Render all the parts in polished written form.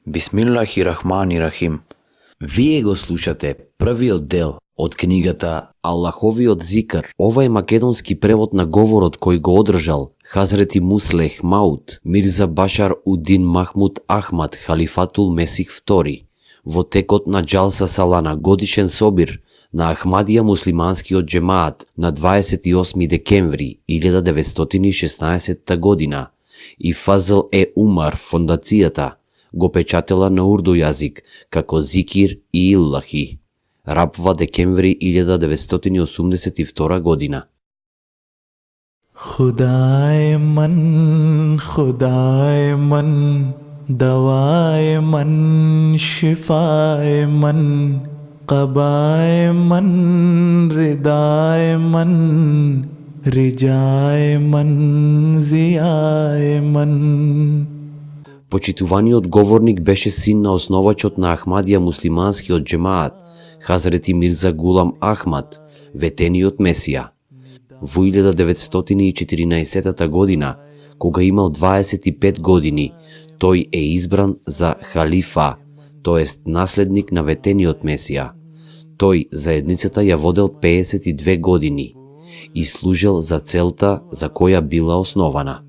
Бисмиллахи рахмани рахим. Вие го слушате првиот дел од книгата Аллаховиот зикр. Ова е македонски превод на говорот кој го одржал Хазрети Муслех Маут Мирза Башар Удин Махмуд Ахмад Халифатул Месих II во текот на Џалса Салана, годишен собир на Ахмадија муслиманскиот џемаат на 28 декември 1916 година и Фазл Умар фондацијата го печатела на урду јазик како Зикир и Иллахи. Рабва декември 1982 година. खुदाए मन दवाए मन शिफाए मन कबाए मन रिदाए मन रिजाए मन जियाए मन. Почитуваниот говорник беше син на основачот на Ахмадија муслиманскиот џемаат, Хазрети Мирза Гулам Ахмад, ветениот Месија. Во 1914 година, кога имал 25 години, тој е избран за халифа, тоест наследник на ветениот Месија. Тој заедницата ја водел 52 години и служел за целта за која била основана.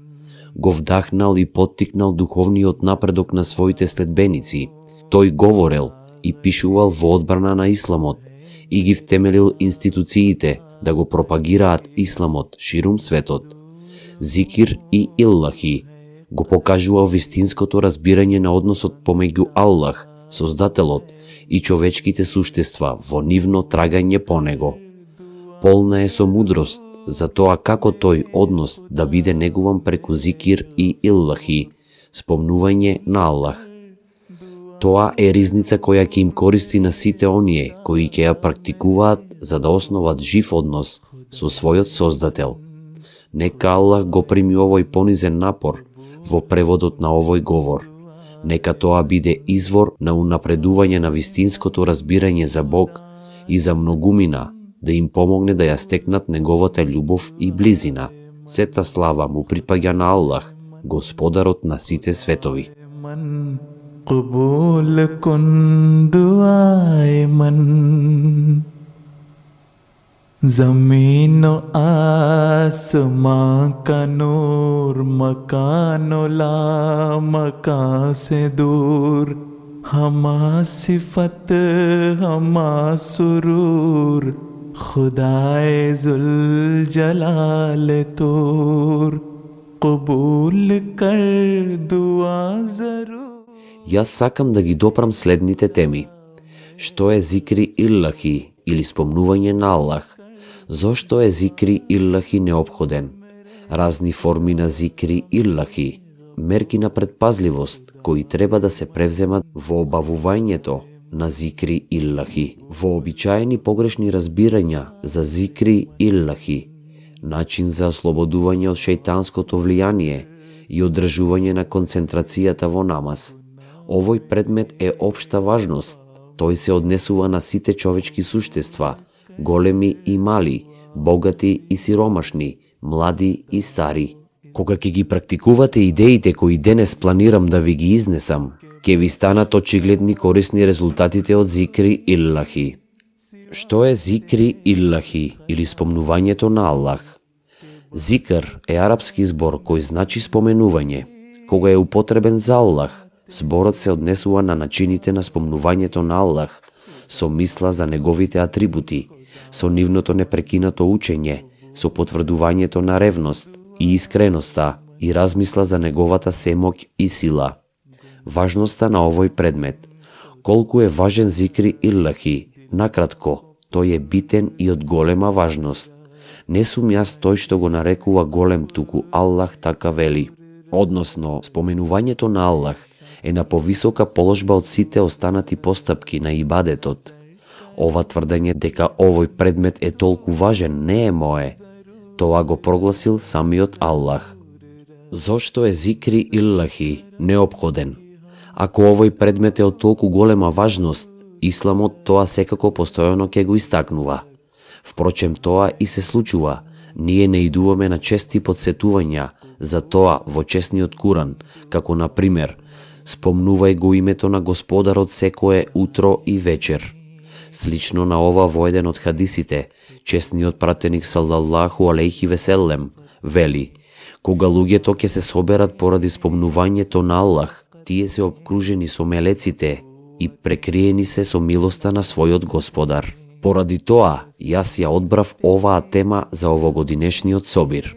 Го вдахнал и поттикнал духовниот напредок на своите следбеници. Тој говорел и пишувал во одбрана на исламот и ги втемелил институциите да го пропагираат исламот ширум светот. Зикир и Иллахи го покажувал вистинското разбирање на односот помеѓу Аллах, Создателот, и човечките суштества во нивно трагање по него. Полна е со мудрост за тоа како тој однос да биде негуван преку Зикир и Иллахи, спомнување на Аллах. Тоа е ризница која ќе им користи на сите оние кои ќе ја практикуваат за да основат жив однос со својот Создател. Нека Аллах го прими овој понизен напор во преводот на овој говор. Нека тоа биде извор на унапредување на вистинското разбирање за Бог и за многумина, да им помогне да ја стекнат неговата љубов и близина. Сета слава му припаѓа на Аллах, Господарот на сите светови. قبول کن دعائے من زمین و آسمان کا نور مکان و لا مکان سے دور ہما صفت ہما سرور خدائے ذوالجلال طور قبول کر دعا ضرور. Јас сакам да ги допрам следните теми. Што е Зикри Иллахи или спомнување на Аллах? Зошто е Зикри Иллахи неопходен? Разни форми на Зикри Иллахи, мерки на предпазливост кои треба да се превземат во обавувањето на Зикри Иллахи, вообичаени погрешни разбирања за Зикри Иллахи, начин за ослободување од шејтанското влијание и одржување на концентрацијата во намаз. Овој предмет е општа важност. Тој се однесува на сите човечки суштества, големи и мали, богати и сиромашни, млади и стари. Кога ќе ги практикувате идеите кои денес планирам да ви ги изнесам, ќе ви станат очигледни корисни резултатите од Зикри Иллахи. Што е Зикри Иллахи или спомнувањето на Аллах? Зикр е арапски збор кој значи споменување. Кога е употребен за Аллах, зборот се однесува на начините на спомнувањето на Аллах, со мисла за неговите атрибути, со нивното непрекинато учење, со потврдувањето на ревност и искреноста и размисла за неговата семоќ и сила. Важноста на овој предмет. Колку е важен Зикри Иллахи? Накратко, тој е битен и од голема важност. Не сум јас тој што го нарекува голем, туку Аллах така вели. Односно, споменувањето на Аллах е на повисока положба од сите останати постапки на ибадетот. Ова тврдење дека овој предмет е толку важен не е мое. Тоа го прогласил самиот Аллах. Зошто е Зикри Иллахи неопходен? Ако овој предмет е од толку голема важност, Исламот тоа секако постојано ќе го истакнува. Впрочем, тоа и се случува. Ние не идуваме на чести подсетувања за тоа во честниот Куран, како на пример: Спомнувај го името на Господарот секое утро и вечер. Слично на ова во еден од хадисите, честниот пратеник салаллаху алейхи веселем вели: кога луѓето ќе се соберат поради спомнувањето на Аллах, тие се обкружени со мелеците и прекриени се со милоста на својот Господар. Поради тоа, јас ја одбрав оваа тема за овогодинешниот собир.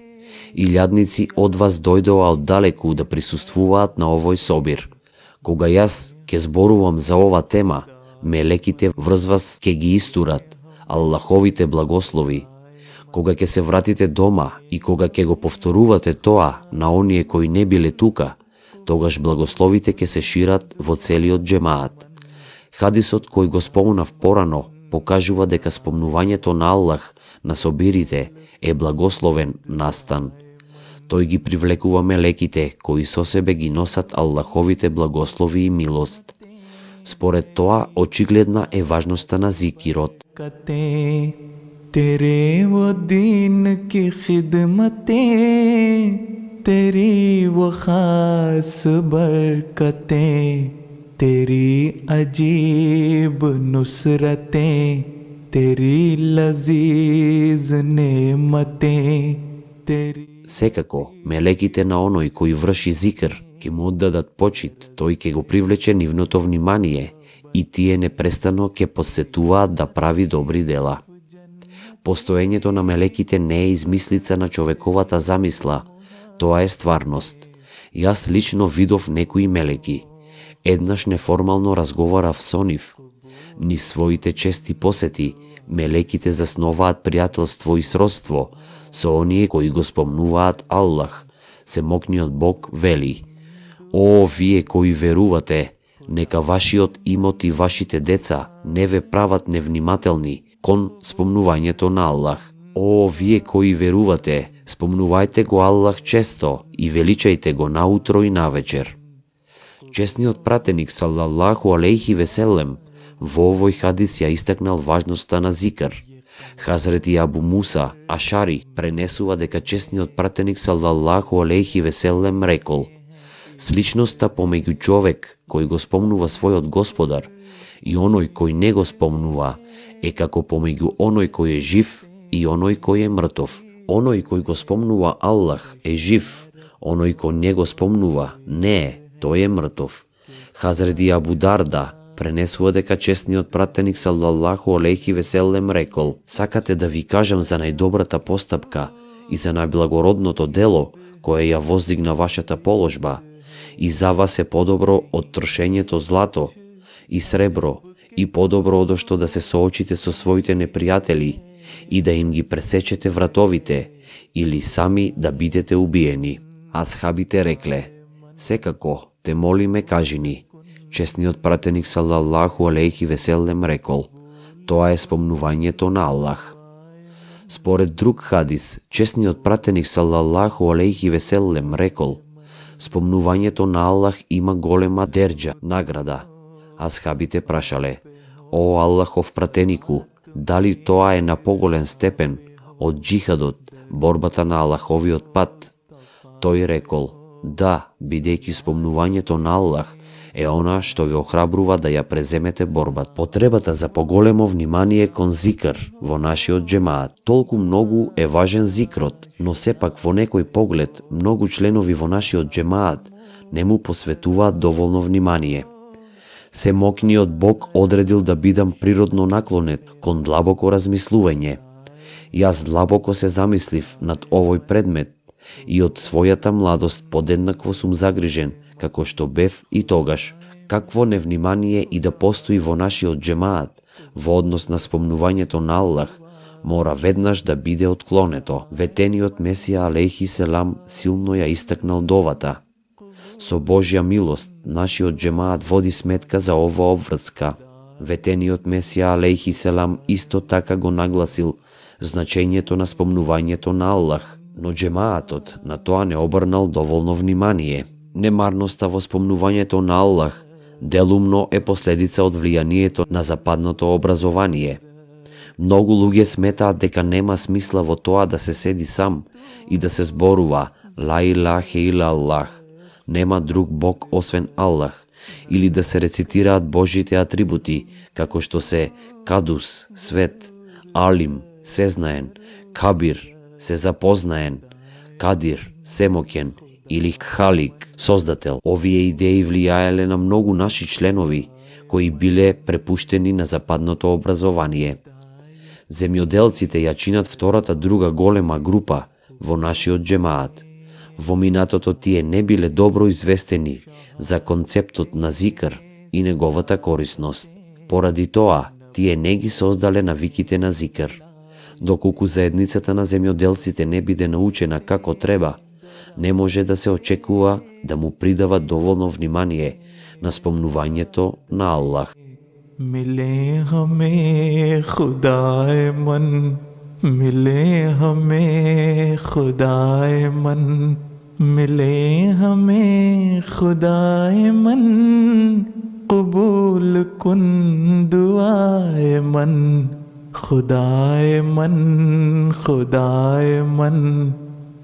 Илјадници од вас дојдоа оддалеку да присуствуваат на овој собир. Кога јас ќе зборувам за ова тема, мелеките врз вас ќе ги истурат Аллаховите благослови. Кога ќе се вратите дома и кога ќе го повторувате тоа на оние кои не биле тука, тогаш благословите ќе се шират во целиот џемаат. Хадисот кој го спомнав порано покажува дека спомнувањето на Аллах на собирите е благословен настан. Тој ги привлекува мелеките кои со себе ги носат Аллаховите благослови и милост. Според тоа, очигледна е важноста на зикирот. तेरे वो दीन की खिदमतें, तेरी वो खास बरकतें, तेरी अजीब नुसरतें, तेरी लजीज नेमतें, तेरी... Секако, мелеките на оној кој врши зикр ќе му оддадат почит, тој ќе го привлече нивното внимание и тие непрестано ќе посетуваат да прави добри дела. Постоењето на мелеките не е измислица на човековата замисла, тоа е стварност. Јас лично видов некои мелеки. Еднаш неформално разговарав со нив. Низ своите чести посети, мелеките засноваат пријателство и сродство со оние кои го спомнуваат Аллах. Семокниот Бог вели: О, вие кои верувате, нека вашиот имот и вашите деца не ве прават невнимателни кон спомнувањето на Аллах. О, вие кои верувате, спомнувајте го Аллах често и величајте го наутро и навечер. Честниот пратеник салаллаху алейхи веселем во овој хадис ја истакнал важноста на зикр. Хазрети Абу Муса Ашари пренесува дека честниот пратеник салаллаху алейхи веселем рекол: сличноста помеѓу човек кој го спомнува својот Господар и оној кој не го спомнува е како помеѓу оној кој е жив и оној кој е мртов. Оној кој го спомнува Аллах е жив, оној кој не го спомнува не е, тој е мртов. Хазрети Абу Дарда пренесува дека честниот пратеник салаллаху алейхи веселем рекол: сакате да ви кажам за најдобрата постапка и за најблагородното дело кое ја воздигна вашата положба, и за вас е подобро од трошењето злато и сребро, и подобро од што да се соочите со своите непријатели и да им ги пресечете вратовите, или сами да бидете убиени. Асхабите рекле: секако, те молиме, кажи ни. Честниот пратеник салаллаху алейхи веселем рекол: тоа е спомнувањето на Аллах. Според друг хадис, честниот пратеник салаллаху алейхи веселем рекол: спомнувањето на Аллах има голема дерџа, награда. Асхабите прашале: о Аллахов пратенику, дали тоа е на поголем степен од џихадот, борбата на Аллаховиот пат? Тој рекол: да, бидејќи спомнувањето на Аллах е она што ве охрабрува да ја преземете борбата. Потребата за поголемо внимание кон зикр во нашиот џемаат. Толку многу е важен зикрот, но сепак во некој поглед многу членови во нашиот џемаат не му посветуваат доволно внимание. Семокниот Бог одредил да бидам природно наклонет кон длабоко размислување. Јас длабоко се замислив над овој предмет и од својата младост подеднакво сум загрижен како што бев и тогаш. Какво невнимание и да постои во нашиот џемаат во однос на спомнувањето на Аллах мора веднаш да биде отклонето. Ветениот Месија алейхи селам силно ја истакнал довата. Со Божја милост, нашиот џемаат води сметка за ова обврска. Ветениот Месија алейхи селам исто така го нагласил значењето на спомнувањето на Аллах, но џемаатот на тоа не обрнал доволно внимание. Немарноста во спомнувањето на Аллах делумно е последица од влијанието на западното образование. Многу луѓе сметаат дека нема смисла во тоа да се седи сам и да се зборува ла илаха ила Аллах, нема друг Бог освен Аллах, или да се рецитираат Божите атрибути, како што се Кадус, свет, Алим, сезнаен, Кабир, се запознаен, Кадир, семоќен, или Халик, создател. Овие идеи влијаеле на многу наши членови, кои биле препуштени на западното образование. Земјоделците ја чинат втората друга голема група во нашиот џемаат. Во минатото тие не биле добро известени за концептот на зикр и неговата корисност. Поради тоа, тие не ги создале навиките на зикр. Доколку заедницата на земјоделците не биде научена како треба, не може да се очекува да му придава доволно внимание на спомнувањето на Аллах. मिले हमें खुदाए मन, मिले हमें खुदाए मन, मिले हमें खुदाए मन, कबूल कुन दुआए मन, खुदाए मन, खुदाए मन,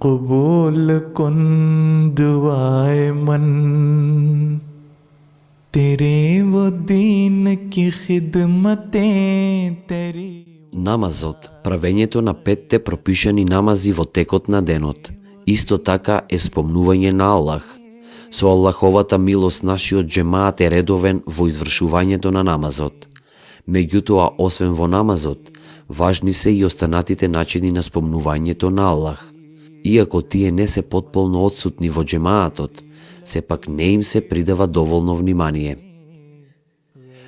कबूल कुन दुआए मन। तेरे वो दीन की खिदमतें तेरी। Намазот, правењето на 5 пропишани намази во текот на денот, исто така е спомнување на Аллах. Со Аллаховата милост нашиот џемаат е редовен во извршувањето на намазот. Меѓутоа, освен во намазот, важни се и останатите начини на спомнувањето на Аллах. Иако тие не се потполно отсутни во џемаатот, сепак не им се придава доволно внимание.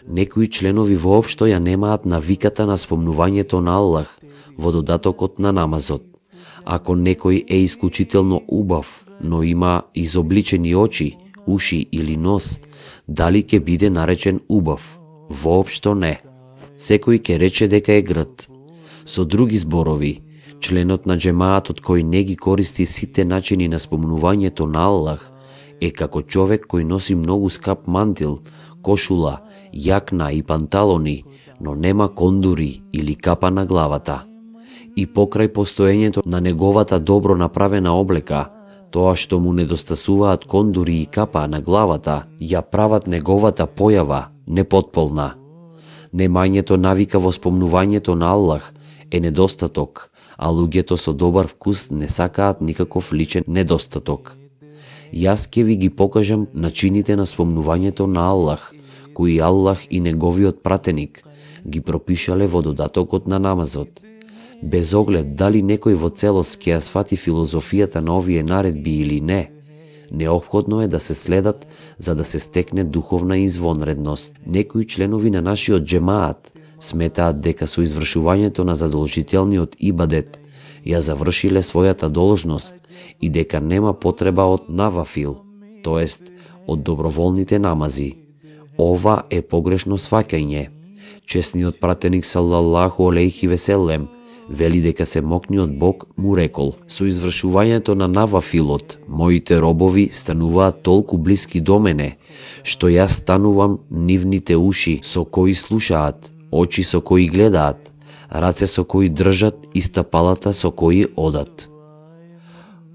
Некои членови воопшто ја немаат навиката на спомнувањето на Аллах во додатокот на намазот. Ако некој е исклучително убав, но има изобличени очи, уши или нос, дали ќе биде наречен убав? Воопшто не. Секој ќе рече дека е грд. Со други зборови, членот на џемаатот кој не ги користи сите начини на спомнувањето на Аллах е како човек кој носи многу скап мантил, кошула, јакна и панталони, но нема кондури или капа на главата. И покрај постоењето на неговата добро направена облека, тоа што му недостасуваат кондури и капа на главата, ја прават неговата појава непотполна. Немањето навика во спомнувањето на Аллах е недостаток, а луѓето со добар вкус не сакаат никаков личен недостаток. Јас ќе ви ги покажам начините на спомнувањето на Аллах, кои Аллах и неговиот пратеник ги пропишале во додатокот на намазот. Без оглед дали некој во целост ќе ја свати филозофијата на овие наредби или не, неопходно е да се следат за да се стекне духовна извонредност. Некои членови на нашиот џемаат сметаат дека со извршувањето на задолжителниот ибадет ја завршиле својата должност и дека нема потреба од навафил, тоест од доброволните намази. Ова е погрешно сваќање. Чесниот пратеник салаллаху алейхи веселем вели дека семокниот Бог му рекол: со извршувањето на навафилот, моите робови стануваат толку блиски до мене, што јас станувам нивните уши со кои слушаат, очи со кои гледаат, раце со кои држат и стапалата со кои одат.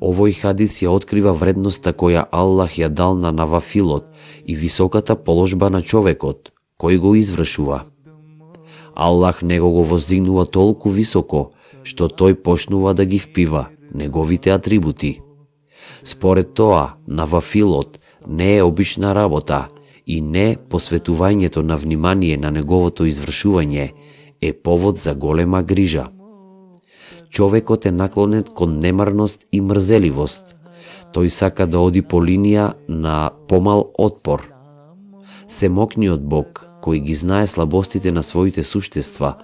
Овој хадис ја открива вредноста која Аллах ја дал на навафилот и високата положба на човекот, кој го извршува. Аллах него го воздигнува толку високо, што тој почнува да ги впива неговите атрибути. Според тоа, навафилот не е обична работа и не посветувањето на внимание на неговото извршување е повод за голема грижа. Човекот е наклонет кон немарност и мрзеливост. Тој сака да оди по линија на помал отпор. Семокниот Бог, кој ги знае слабостите на своите суштества,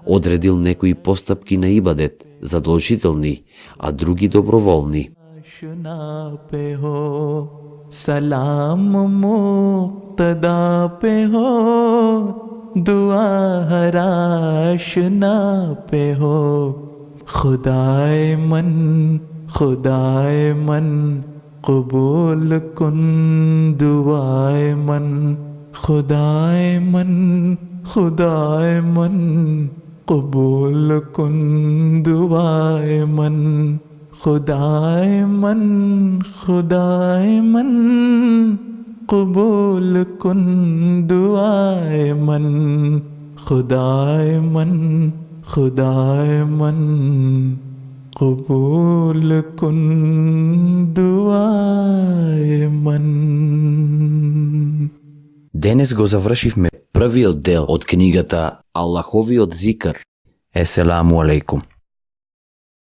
одредил некои постапки на ибадет задолжителни, а други доброволни. सलाम मुक्तदा पे हो, दुआ हराशना पे हो, खुदाए मन कबूल कुन दुआए मन, खुदाए मन कबूल कुन दुआए मन, खुदाए मन कबूल कुन दुआए मन खुदाए मन कबूल कुन दुआए मन. Денес го завршивме првиот дел од книгата Аллаховиот зикр. Еселаму алейкум.